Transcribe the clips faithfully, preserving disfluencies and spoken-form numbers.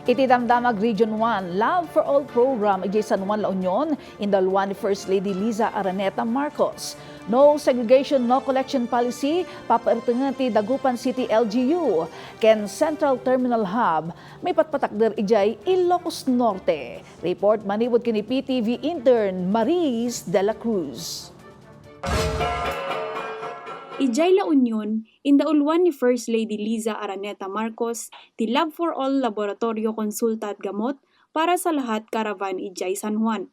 Iti Damdamag Region one Love for All program idiay San Juan, La Union, indauluan ni First Lady Liza Araneta Marcos. No segregation, no collection policy, papertengen ti Dagupan City L G U ken Central Terminal Hub, maipatpatakder idiay Ilocos Norte. Report manipud ken ni P T V intern Maris de la Cruz. Idiay La Union, indauluan ni First Lady Liza Araneta Marcos ti Love for All Laboratorio Konsulta at Gamot para sa Lahat Caravan idiay San Juan.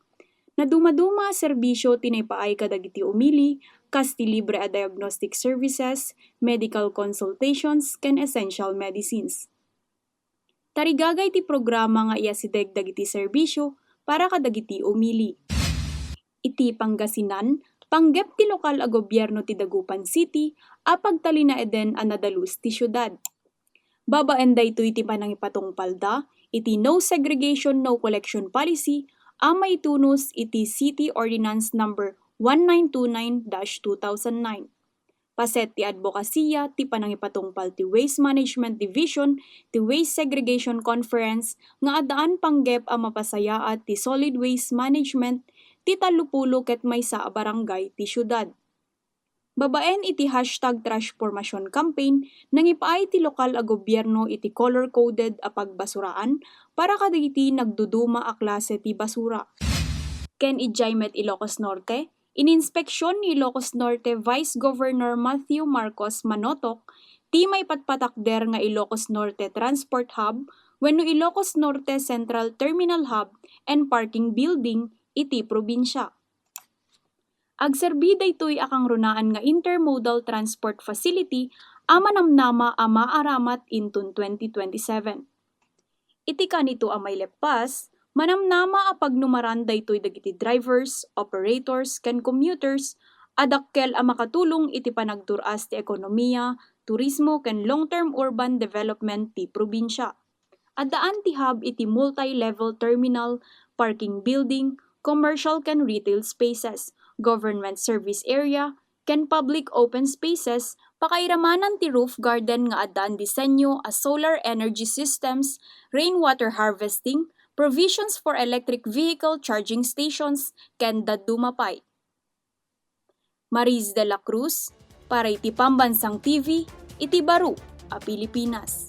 Nadumaduma a serbisyo ti naipaay kadagiti umili, kas ti libre a diagnostic services, medical consultations, ken essential medicines. Tarigagay ti programa nga iasideg dagiti serbisyo para kadagiti umili. Iti Pangasinan, panggep ti lokal a gobierno ti Dagupan City a pagtalinaeden a nadalus ti siudad. Babaen daytoy ti panangipatungpalda iti No Segregation, No Collection Policy a maitunus iti City Ordinance Number one nine two nine dash two thousand nine. Paset ti adbokasiya ti panangipatungpal ti Waste Management Division ti Waste Segregation Conference nga addaan panggep a mapasayaat ti solid waste management ti tallopulo ket maysa a barangay ti siudad. Babaen iti hashtag Trashformation Campaign, nangipaay ti lokal a gobierno iti color-coded a pagbasuraan para kadagiti nagduduma a klase ti basura. Ken idiay met Ilocos Norte, ininspeksiyon ni Ilocos Norte Vice Governor Matthew Marcos Manotoc ti maipatpatakder nga Ilocos Norte Transport Hub wenno Ilocos Norte Central Terminal Hub and Parking Building iti probinsya. Agserbi daytoy a kangrunaan nga intermodal transport facility a manamnama a maaramat inton twenty twenty-seven. Iti kanito a maileppas, manamnama a pagnumaran daytoy dagiti drivers, operators, ken commuters a dakkel a makatulong iti panagtur-as ti ekonomiya, turismo, ken long-term urban development ti probinsya. Addaan ti hub iti multi-level terminal, parking building, commercial ken retail spaces, government service area, ken public open spaces, pakairamanan ti roof garden nga addaan disenyo a solar energy systems, rainwater harvesting, provisions for electric vehicle charging stations, ken dadduma pay. Maris de la Cruz, para iti Pambansang T V, iti baro a Pilipinas.